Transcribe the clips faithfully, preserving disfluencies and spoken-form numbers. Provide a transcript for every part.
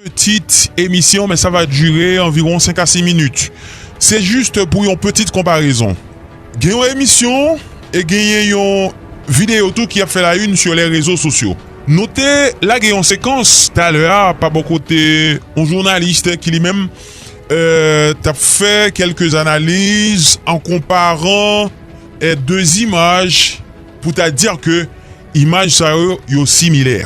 Petite émission, mais ça va durer environ cinq à six minutes. C'est juste pour une petite comparaison. Gen yon emisyon e genyen yon videyo tou ki ap fè la une sur les réseaux sociaux. Nou te lage yon sekans talè a pa bò kote yon jounalis ki li menm euh, t ap fè kèlke analiz an konparan eh, de imaj pou ta di ke imaj sa yo yo similè.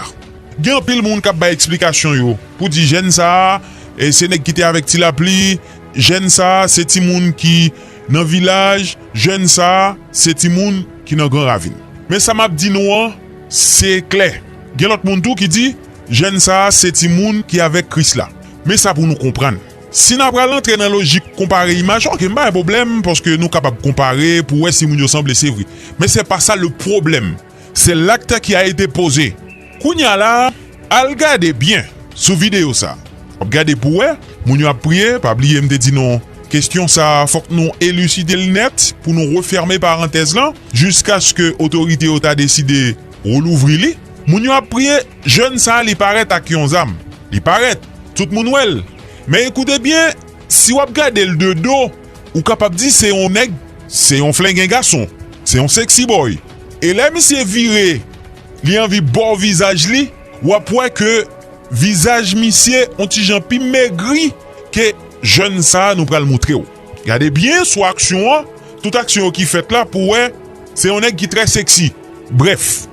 Gen anpil moun k ap bay eksplikasyon yo pou di jèn sa a eh, se nèg ki te avèk Ti Lapli, jèn sa a se timoun ki nan vilaj, jèn sa a se timoun ki nan Gran Ravin. Men sa m ap di nou an, se klè. Gen lòt moun tou ki di jèn sa a se timoun ki avèk Kris la. Men sa pou nou konprann. Si n a pral antre nan lojik konpare imaj, oke, m pa gen pwoblèm, paske nou kapab konpare pou wè si moun yo sanble, se vre. Men se pa sa le pwoblèm. C'est l'acte qui a été posé. Kounye a la, al gade byen sou videyo sa. W ap gade pou wè, moun yo ap priye, pa bliye m te di nou, kesyon sa fòk nou eliside l nèt pou nou refèmen parantèz lan, jiskaske otorite yo ta deside relouvri li. Moun yo ap priye, jèn sa li parèt ak yon zam. Li parèt, tout moun wè l. Men ekoute byen, si w ap gade l de do, ou kapab di se yon nèg, se yon flengen gason, se yon sexy boy. E lè misye vire, li anvi ba w vizaj li, w ap wè ke vizaj misye on ti jan pi megri ke jèn sa a nou pral montre w. Gade byen sou aksyon an, tout aksyon yo ki fèt la pou wè se yon nèg ki trè sexy. Brèf,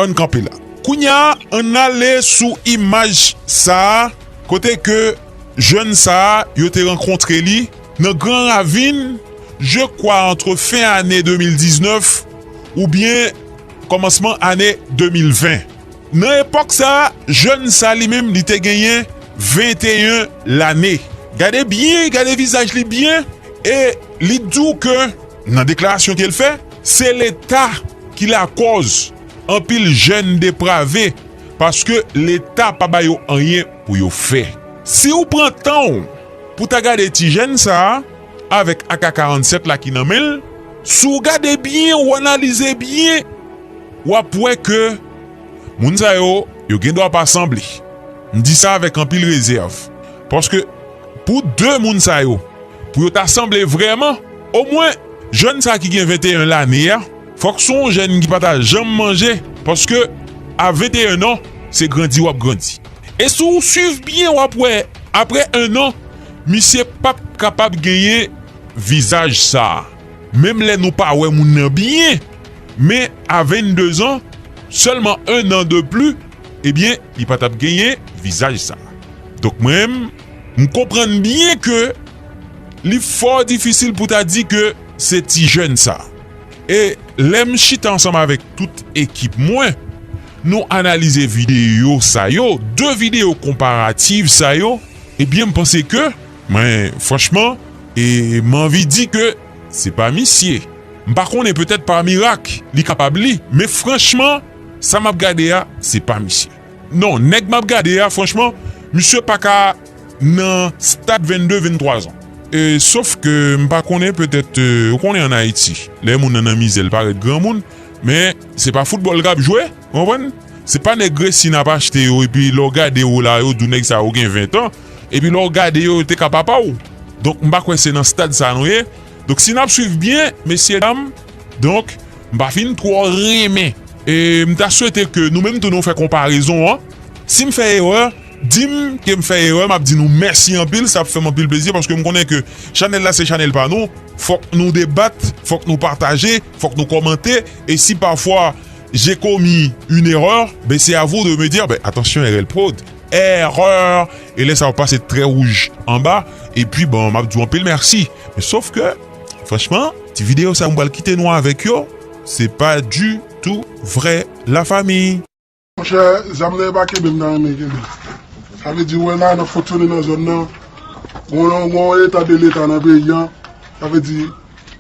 ann kanpe la. Kounye a, ann ale sou imaj sa a, kote ke jèn sa a, yo te rankontre li nan Gran Ravin, je kwa, antre fen ane de mil diznèf oubyen kòmansman ane de mil ven. Nan epòk sa a, jèn sa li menm, li te genyen venteyen lane. Gade byen, gade vizaj li byen, e li di w ke, nan deklarasyon ke l fè, se Leta ki lakòz anpil jèn deprave, paske Leta pa ba yo anyen pou yo fè. Si w pran tan w pou ta gade ti jèn sa a, avèk A K karannsèt la ki nan men l, si w gade byen, w analize byen, w ap wè ke moun sa yo, yo gen dwa pa sanble. M di sa avèk anpil rezèv. Paske pou de moun sa yo, pou yo ta sanble vrèman, omwen, jèn sa ki gen venteyen lane a, fòk se yon jèn ki pa ta janm manje, paske a venteyen an, se grandi w ap grandi. E si w swiv byen, w ap wè, apre en an, misye p ap kapab genyen vizaj sa a. Menm lè nou pa wè moun nan byen, men a vennde zan, sèlman en an de pli, ebyen, li pa t ap genyen vizaj sa a. Donk mwen menm, m konprann byen ke li fò difisil pou ta di ke se ti jèn sa a. E lè m chita ansanm avèk tout ekip mwen, nou analize videyo sa yo, de videyo konparativ sa yo, ebyen, m panse ke, mwen, franchman, e m anvi di ke se pa misye. M pa konnen, petèt pa mirak, li kapab li, men franchman, sa m ap gade a, se pa misye. Non, nèg m ap gade a, franchman, misye pa ka nan stad vennde, venntwa zan. E, sof ke m pa konnen, petèt, e, ou konnen ann Ayiti, lè moun nan nan mizè, l parèt granmoun, men se pa foutbòl k ap jwe, ou konprann? Se pa nèg resi n ap achte yo, epi lè w gade yo la, yo di w nèg sa yo gen ven tan, epi lè w gade yo, yo te ka papa w. Donk, m pa kwè se nan stad sa nou ye. Donk, si n ap swiv byen, mesye dam, donk, m pa fin twò renmen. E m ta swete ke nou menm tou nou fè konparezon an. Si m fè erè, di m ke m fè erè, m ap di nou mèsi anpil, sa ap fè m anpil plezi, paske m konnen ke chanèl la se chanèl pa nou. Fòk nou debat, fòk nou pataje, fòk nou kòmante. E si parfois j'ai commis une erreur, ben c'est à vous de me dire, ben attention R L Prod, erè. E lè sa w pase trè wouj anba. Epi, bon, m ap di w anpil mèsi. Men sof ke, franchman, ti videyo sa m pral kite nou avèk yo, se pa ditou vrè, lafanmi. Monchè, zam nan e pa kenbe m ta renmen kenbe. Sa vle di, ou wè la, n ap fonksyone nan zòn nan. Gon, gon eta de leta nan peyi an. Sa vle di,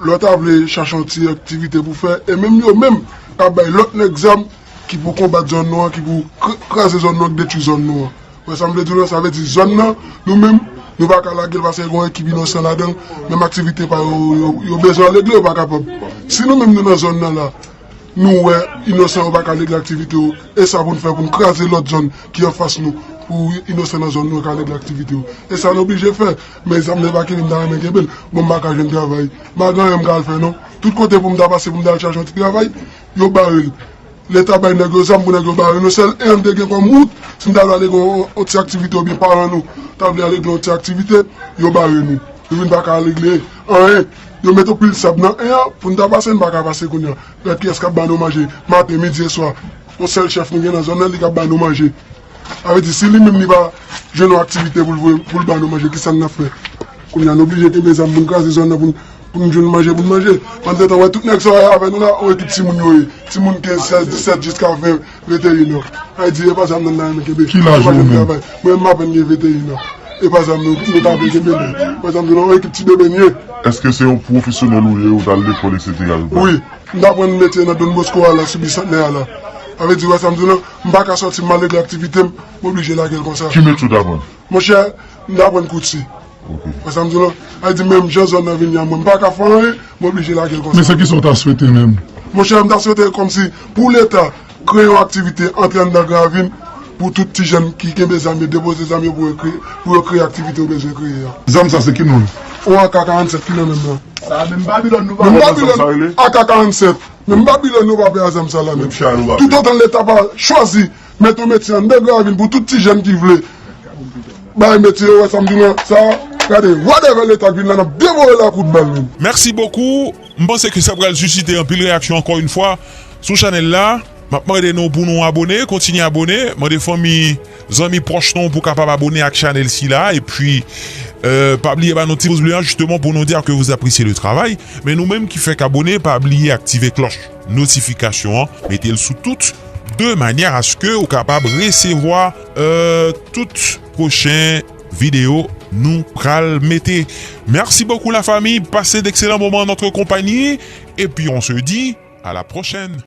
lè w ta vle chache yon ti aktivite pou fè, e menm yo menm k ap bay lòt nèg zam ki pou konbat zòn nou an, ki pou kr-, kraze zòn nou an, ki detwi zòn nou an. Ou wè sa m vle di w lan, sa vle di zòn nan, nou menm, nou pa ka lage l paske gon ekip inosan ladan l, menm aktivite pa yo, yo, yo bezwen regle, yo pa kapab. Si nou menm nou nan zòn nan la, nou wè inosan yo pa ka regle aktivite yo, e sa pou n fè pou n kraze lòt zòn ki anfas nou, Ou inosan nan zòn nou, ka regle aktivite w. E sa n oblije fè. Men zam nan pa kenbe, m ta renmen kenbe l. Bon, m pa ka jwenn travay. M pa gen anyen m ka al fè non. Tout kote pou m ta pase, pou m ta al chache yon ti travay, yo bare l. Leta bay nèg yo zam pou nèg yo bare nou. Sèl en an m te gen kòm wout, si m ta vle ale gen yon, yon ti aktivite oubyen paran nou ta vle ale gen yon ti aktivite, yo bare nou. Nou vin pa ka regle anyen. Yo mete yon pil sab nan en an pou n ta pase, n pa ka pase kounye a. Gad kiyès k ap ba nou manje maten, midi e swa. Yon sèl chèf nou gen nan zòn nan, li k ap ba nou manje. Sa vle di, si li menm li pa jwenn yon aktivite pou l voye, pou l ba nou manje, kisa n ap fè? Kounye a, n oblije kenbe zam pou n kraze zòn nan, pou n, pou n jwenn manje, pou n manje. Pandan tan, wè, tout nèg sa yo avè nou la, yon ekip timoun yo ye. Timoun kenz, sèz, disèt, jiska ven, venteyen an. Sa vle di, e pa zam nan n ta renmen kenbe. Ki laj ou menm? Mwen, m apenn gen venteyen an. E pa zam nou, nou ta vle kenbe, non. E pa zam nou, non, yon ekip ti bebe n ye. Èske se yon pwofesyonèl ou ye, ou t al lekòl, etsetera, ou pa? Wi, m t aprann metye nan Don Bosco a la, sou Bisantnè a la. Sa vle di, wè sa m di w lan, m pa ka sòti, m al regle aktivite m, m oblije lage l konsa. Ki metye w t aprann? Monchè, m t aprann kouti. Ok. Wè sa m di w lan? Sa vle di, menm jan zòn nan vin ye a mwen, m pa ka fè anyen, m oblije lage l konsa. Men se kisa w ta swete menm? Monchè, m ta swete kòmsi pou Leta kreye yon aktivite antre anndan Gran Ravin pou tout ti jèn ki kenbe zam yo, depoze zam yo pou yo kreye, pou yo kreye aktivite yo bezwen kreye a. Zam sa se ki non l? Yon A K karannsèt ki nan men m lan. Sa menm Babilòn nou pa... Menm Babilòn, A K karannsèt. Menm Babilòn nou pa pè a zam sa la menm. Toutotan Leta pa chwazi mete yon metye anndan Gran Ravin pou tout ti jèn ki vle bay metye yo, wè sa m di w lan, sa, gade, whatever Leta k vin la, n ap devore l a kout bal menm. Merci beaucoup. M panse ke sa pral sisite anpil reyaksyon ankò yon fwa sou chanèl la. M ap mande nou pou nou abone, kontinye abone, mande fanmi, zanmi pwòch nou pou kapab abone ak chanèl sila. Epi, euh, pa bliye ba nou ti pouz ble a, jisteman, pou nou di ke vous appréciez le travail. Men nou menm ki fèk abone, pa bliye aktive klòch notifikasyon an, mete l sou tout, de manière à ce que ou kapab resevwa, euh, tout pwochen videyo nou pral mete. Merci beaucoup la famille, passez d'excellents moments en notre compagnie, et puis on se dit à la prochaine.